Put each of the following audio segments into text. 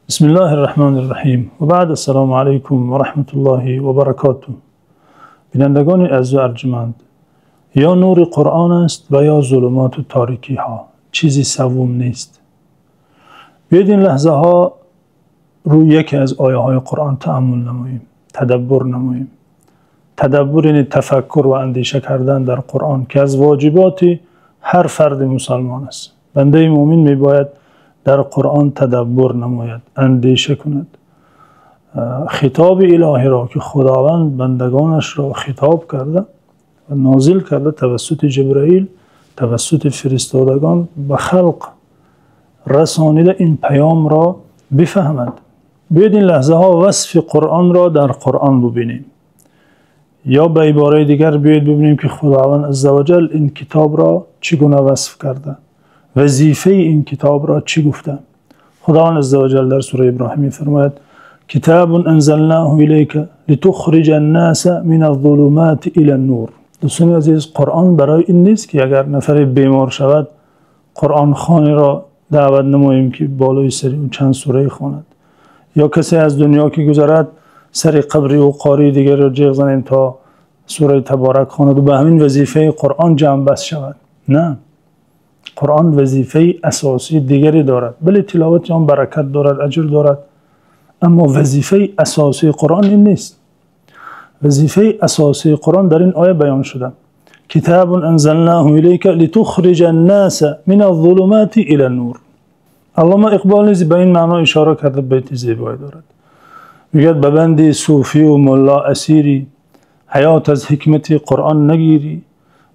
Бисмиллоҳир Раҳмонир Раҳим. Ва баъд, ассалому алайкум ва раҳматуллоҳи ва баракотуҳ. Бинандагони азиз ва арҷманд, ё нури Қуръон аст ва ё зулумот ва торикиҳо. Чизи сеюм нест. Биёед ин лаҳзаҳо рӯи яке аз оятҳои Қуръон таъаммул намоем, тадаббур намоем. Тадаббур яъне тафаккур ва андеша кардан дар Қуръон, ки аз воҷиботи ҳар фарди мусулмон аст. Банда мӯъмин мебояд дар Қуръон тадаббур намояд, андеша кунад. Хитоби илоҳиро, ки Худованд бандагонашро хитоб карда ва нозил карда тавассути Ҷабраил, тавассути фиристодагон ба халқ расонида, ин паёмро бифаҳмад. Биёед ин лаҳзаҳо васфи Қуръонро дар Қуръон бубинем. Ё ба иборати дигар биёед бубинем, ки Худованд азза ва ҷалл ин китобро чӣ гуна васф карда, вазифаи ин китобро чӣ гуфта. Худованд азза ва ҷалл дар сураи Иброҳим мефармояд: «Китобун анзалнаху илайка литухриҷан-носа миназ-зулумати илан-нур». Дӯстони азиз, Қуръон барои ин нест, ки агар нафаре бемор шавад, қуръонхонеро даъват намоем, ки болои сари ӯ чанд сура хонад, ё касе аз дунё ки гузарад, сари қабри ӯ қории дигарро ҷеғ занем, то сураи Табарак хонад ва ба ҳамин вазифаи Қуръон ҷамъбаст шавад. На. Қуръон вазифаи асосии дигаре дорад. Бале, тиловати он баракат дорад, аҷр дорад, аммо вазифаи асосии Қуръон ин нест. Вазифаи асосии Қуръон дар ин оя баён шуда: «Китобун анзалнаху илайка литухриҷан-носа миназ-зулумати илан-нур». Аллома Иқбол низ ба ин маъно ишора карда, байти зебое дорад. Мегӯяд: ба банди сӯфӣ ва мулло асирӣ, ҳаёт аз ҳикмати Қуръон нагирӣ,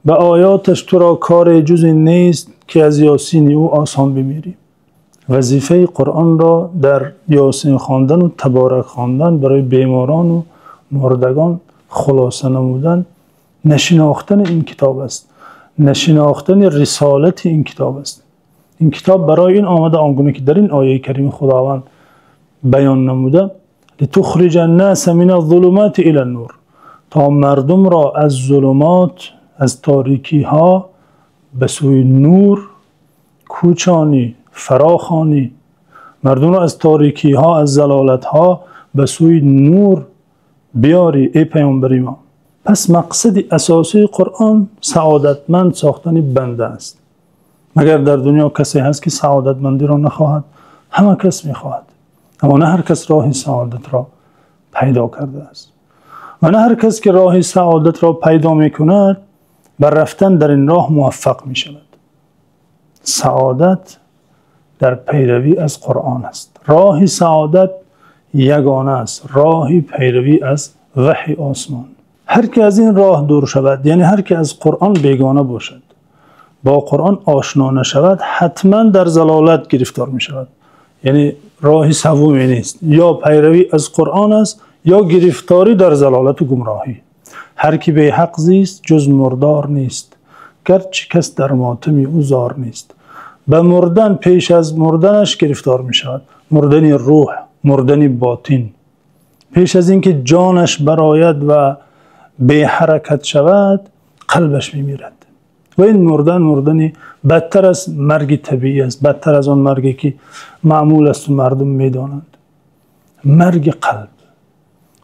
ба оёташ туро коре ҷуз ин нест, ки аз Ёсини ӯ осон бимирӣ. Вазифаи Қуръонро дар Ёсин хондан ва Табарак хондан барои беморон ва мурдагон хулоса намудан нашинохтани ин китоб аст, нашинохтани рисолати ин китоб аст. Ин китоб барои ин омада, он гуна ки дар ин ояи карима Худованд баён намуда: «Литухриҷан-носа миназ-зулумати илан-нур», то мардумро аз зулумот, аз торикиҳо ба сӯи нур кӯчонӣ, фарохонӣ, мардумро аз торикиҳо, аз залолатҳо ба сӯи нур биёрӣ, эй паёмбари мо. Пас мақсади асосии Қуръон саодатманд сохтани банда аст. Магар дар дунё касе ҳаст, ки саодатмандиро нахоҳад? Ҳама кас мехоҳад, аммо на ҳар кас роҳи саодатро пайдо кардааст ва на ҳар кас ки роҳи саодатро пайдо мекунад, бар рафтан дар ин роҳ муваффақ мешавад. Саодат дар пайравӣ аз Қуръон аст. Роҳи саодат ягона аст, роҳи пайравӣ аз ваҳйи осмон. Ҳар ки аз ин роҳ дур шавад, яъне ҳар ки аз Қуръон бегона бошад, бо Қуръон ошно нашавад, ҳатман дар залолат гирифтор мешавад. Яъне роҳи сеюме нест. Ё пайравӣ аз Қуръон аст, ё гирифторӣ дар залолат ва гумроҳӣ. Ҳар ки беҳақ зист, ҷуз мурдор нест, гарчи кас дар мотами ӯ зор нест. Ба мурдан пеш аз мурданаш гирифтор мешавад. Мурдани рӯҳ, мурдани ботин. Пеш аз инки ҷонаш барояд ва беҳаракат шавад, қалбаш мемирад. Ва ин мурдан, мурдани бадтар аз марги табиӣ аст, бадтар аз он марге ки маъмул аст ва мардум медонанд. Марги қалб.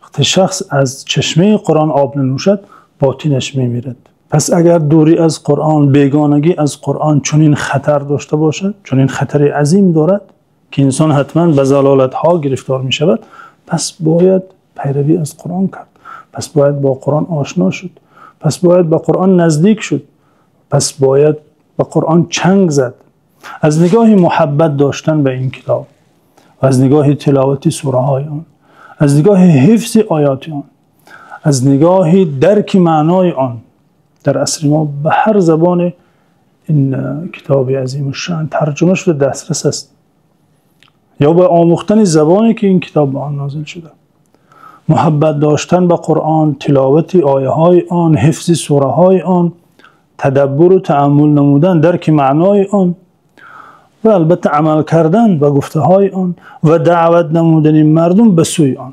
Вақте шахс аз чашмаи Қуръон об нанӯшад, ботинаш мемирад. Пас агар дурӣ аз Қуръон, бегонагӣ аз Қуръон чунин хатар дошта бошад, чунин хатари азим дорад, ки инсон ҳатман ба залолатҳо гирифтор мешавад, пас бояд пайравӣ аз Қуръон кард. Пас бояд бо Қуръон ошно шуд. Пас бояд ба Қуръон наздик шуд. Пас бояд ба Қуръон чанг зад. Аз нигоҳи муҳаббат доштан ба ин китоб ва аз нигоҳи тиловати сураҳои он, аз нигоҳи ҳифзи оёти он, аз нигоҳи дарки маънои он. Дар асри мо ба ҳар забоне ин китоби азимушшаън тарҷума шуда дастрас аст, ё ба омӯхтани забоне ки ин китоб ба он нозил шуда. Муҳаббат доштан ба Қуръон, тиловати оятҳои он, ҳифзи сураҳои он, тадаббур ва таъаммул намудан, дарки маънои он ва албатта амал кардан ба гуфтаҳои он ва даъват намудани мардум ба сӯи он.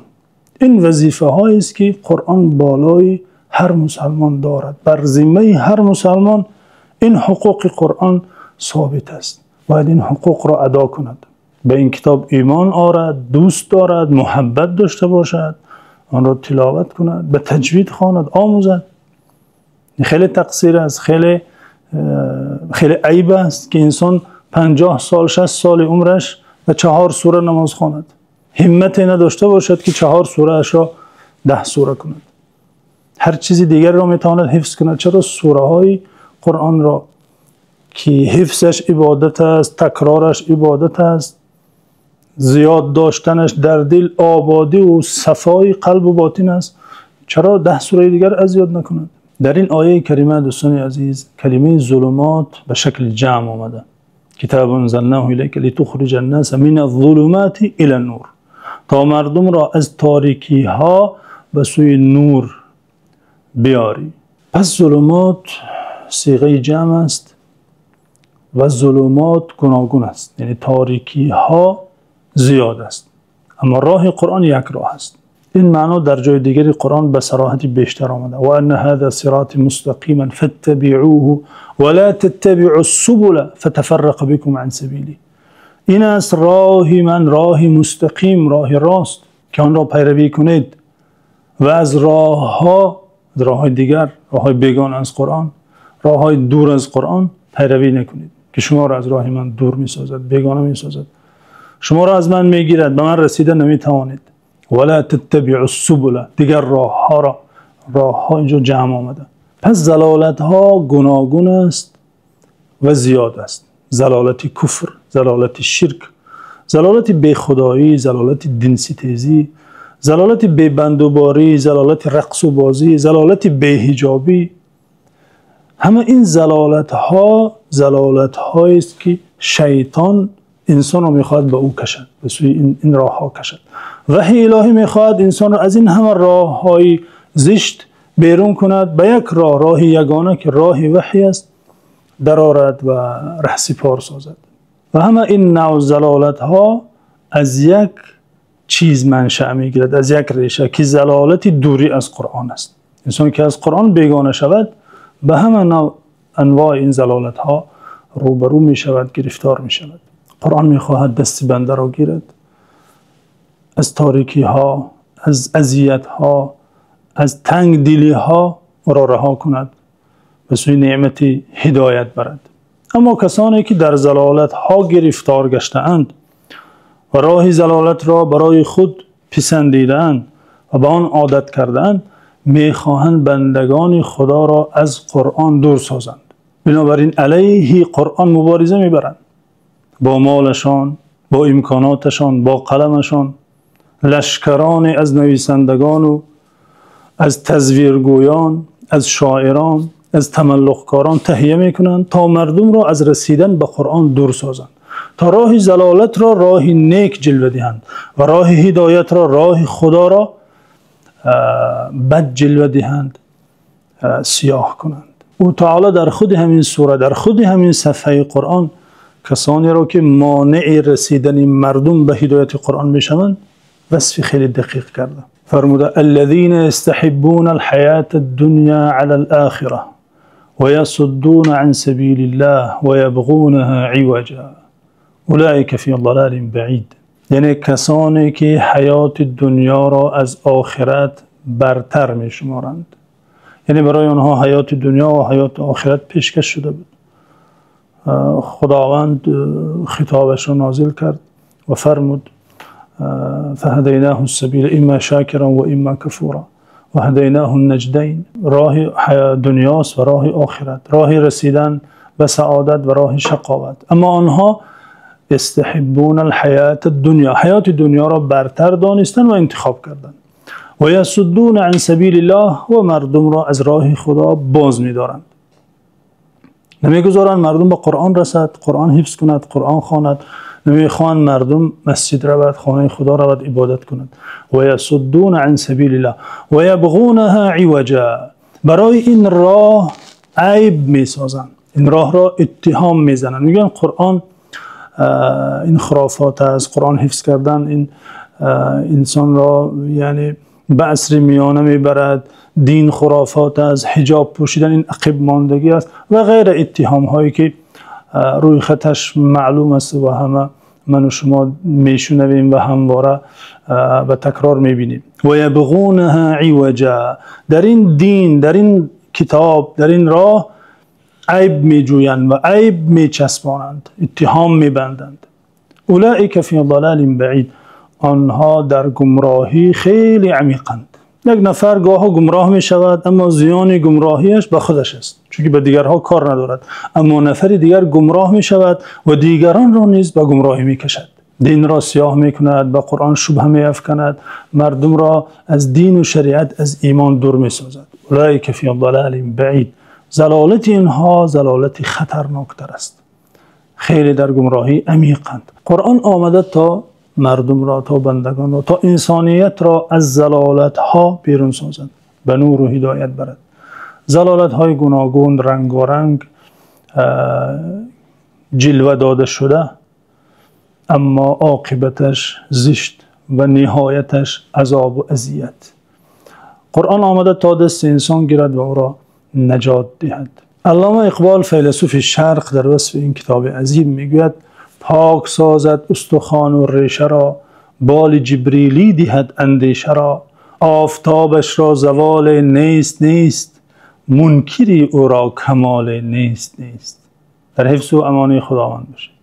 Ин вазифаҳоест, ки Қуръон болои ҳар мусулмон дорад. Бар зиммаи ҳар мусулмон ин ҳуқуқи Қуръон собит аст. Бояд ин ҳуқуқро адо кунад. Ба ин китоб имон орад, дӯст дорад, муҳаббат дошта бошад, онро тиловат кунад, ба таҷвид хонад, омӯзад. Хеле тақсир аст, хеле хеле айб аст, ки инсон 50 сол, 60 соли умраш ба 4 сура намоз хонад. Ҳиммате надошта бошад, ки 4 сураашро 10 сура кунад. Ҳар чизи дигарро метавонад ҳифз кунад. Чаро сураҳои Қуръонро, ки ҳифзаш ибодат аст, такрораш ибодат аст, зиёд доштанаш дар дил ободӣ ва сафои қалб ва ботин аст, чаро 10 сураи дигар аз ёд накунад? Дар ин ояи карима, дӯстони азиз, калимаи зулумот ба шакли ҷамъ омада. كتاب أنزلناه إليك لتخرج الناس من الظلمات إلى النور, то мардумро аз торикиҳо ба сӯи нур биёрӣ. Пас зулумот сиғаи ҷамъ аст ва зулумот гуногун аст, яъне торикиҳо зиёд аст, аммо роҳи Қуръон як роҳ аст. Ин маъно дар ҷои дигари Қуръон ба сароҳати бештар омада: وأن هذا صراطي مستقيما فاتبعوه ولا تتبعوا السبل فتفرق بكم عن سبيله. Ин аст роҳи ман, роҳи мустақим, роҳи рост, ки онро пайравӣ кунед ва аз роҳҳо, роҳҳои дигар, роҳҳои бегона аз Қуръон, роҳҳои дур аз Қуръон пайравӣ накунед, ки шуморо аз роҳи ман дур месозад, бегона месозад, шуморо аз ман мегирад, ба ман расида наметавонед. ولا تتبعوا السبل, дигар роҳҳоро. Роҳҳо инҷо ҷамъ омада. Пас залолатҳо гуногун аст ва зиёд аст. Залолати куфр, залолати ширк, залолати бехудоӣ, залолати динситезӣ, залолати бебандуборӣ, залолати рақсу бозӣ, залолати беҳиҷобӣ. Ҳама ин залолатҳо залолатҳоест, ки шайтон инсонро мехоҳад ба ӯ кашад, ба сӯи ин роҳҳо кашад. Ваҳйи илоҳӣ мехоҳад инсонро аз ин ҳама роҳҳои зишт берун кунад, ба як роҳ, роҳи ягона, ки роҳи ваҳй аст, дарорад ва раҳсипор созад. Ва ҳама ин навъ залолатҳо аз як чиз маншаъ мегирад, аз як реша, ки залолати дурӣ аз Қуръон аст. Инсон ки аз Қуръон бегона шавад, ба ҳама навъ анвои ин залолатҳо рӯбарӯ мешавад, гирифтор мешавад. Қуръон мехоҳад дасти бандаро гирад, аз торикиҳо, аз азиятҳо, аз тангдилиҳо ӯро раҳо кунад, ба сӯи неъмати ҳидоят барад. Аммо касоне ки дар залолатҳо гирифтор гаштаанд ва роҳи залолатро барои худ писандидаанд ва ба он одат кардаанд, мехоҳанд бандагони Худоро аз Қуръон дур созанд. Бинобар ин алайҳи Қуръон мубориза мебаранд бо молашон, бо имконоташон, бо қаламашон. Лашкароне аз нависандагону аз тазвиргӯён, аз шоирон, аз тамаллуқкорон таҳия мекунанд, то мардумро аз расидан ба Қуръон дур созанд, то роҳи залолатро роҳи нек ҷилва диҳанд ва роҳи ҳидоятро, роҳи Худоро бад ҷилва диҳанд, сиёҳ кунанд. Ӯ таоло дар худи ҳамин сура, дар худи ҳамин сафҳаи Қуръон касонеро, ки монеи расидани мардум ба ҳидояти Қуръон мешаванд, васфи хеле дақиқ карда. Фармуда: الذين يستحبون الحياة الدنيا على الآخرة ويصدون عن سبيل الله ويبغونها عوجا أولئك في ضلال بعيد. Яъне касоне ки ҳаёти дунёро аз охират бартар мешуморанд. Яъне барои онҳо ҳаёти дунё ва ҳаёти охират пешкаш шуда буд. Худованд хитобашро нозил кард ва фармуд: فهديناه السبيل إما شاكرا وإما كفورا وهديناه النجدين. Роҳи дунёст ва роҳи охират, роҳи расидан ба саодат ва роҳи шақоват. Аммо онҳо يستحبون الحياة الدنيا, ҳаёти дунёро бартар донистанд ва интихоб карданд. ويصدون عن سبيل الله, ва мардумро аз роҳи Худо боз медоранд, намегузоранд мардум ба Қуръон расад, Қуръон ҳифз кунад, Қуръон хонад, намехоҳанд мардум масҷид равад, хонаи Худо равад, ибодат кунад. ويصدون عن سبيل الله ويبغونها عوجا, барои ин роҳ айб месозанд, ин роҳро иттиҳом мезананд. Мегӯянд, Қуръон ин хурофот аст, Қуръон ҳифз кардан ин инсонро, яъне, ба асри миёна мебарад, дин хурофот аст, ҳиҷоб пӯшидан ин ақибмондагӣ аст ва ғайра иттиҳомҳое, ки рӯи хаташ маълум аст ва ҳама Ман ва шумо мешунавем ва ҳамвора ба такрор мебинем. Ва ябғунаҳо иваҷо. Дар ин дин, дар ин китоб, дар ин роҳ айб меҷӯянд ва айб мечаспонанд, иттиҳом мебанданд. Улоика фи залолин баид. Онҳо дар гумроҳии хеле амиқанд. Як нафар гоҳе гумроҳ мешавад, аммо зиёни гумроҳиаш ба худаш аст, чунки ба дигарон кор надорад. Аммо нафари дигар гумроҳ мешавад ва дигаронро низ ба гумроҳӣ мекашад. Динро сиёҳ мекунад, ба Қуръон шубҳа меафканад, мардумро аз дину шариат, аз имон дур месозад. Улоика фи залолин баид. Залолати инҳо залолати хатарноктар аст. Хеле дар гумроҳии амиқанд. Қуръон омада то мардумро, то бандагонро, то инсониятро аз залолатҳо берун созад, ба нур ва ҳидоят барад. Залолатҳои гуногун, рангоранг ҷилва дода шуда, аммо оқибаташ зишт ва ниҳояташ азоб ва озият. Қуръон омада то дасти инсон гирад ва ӯро наҷот диҳад. Аллома Иқбол, файласуфи Шарқ, дар васфи ин китоби азим мегӯяд: пок созад устухон ва решаро, боли ҷабраилӣ диҳад андешаро, офтобашро завол нест нест, мункири ӯро камол нест нест. Дар ҳифзу амони Худованд бошед.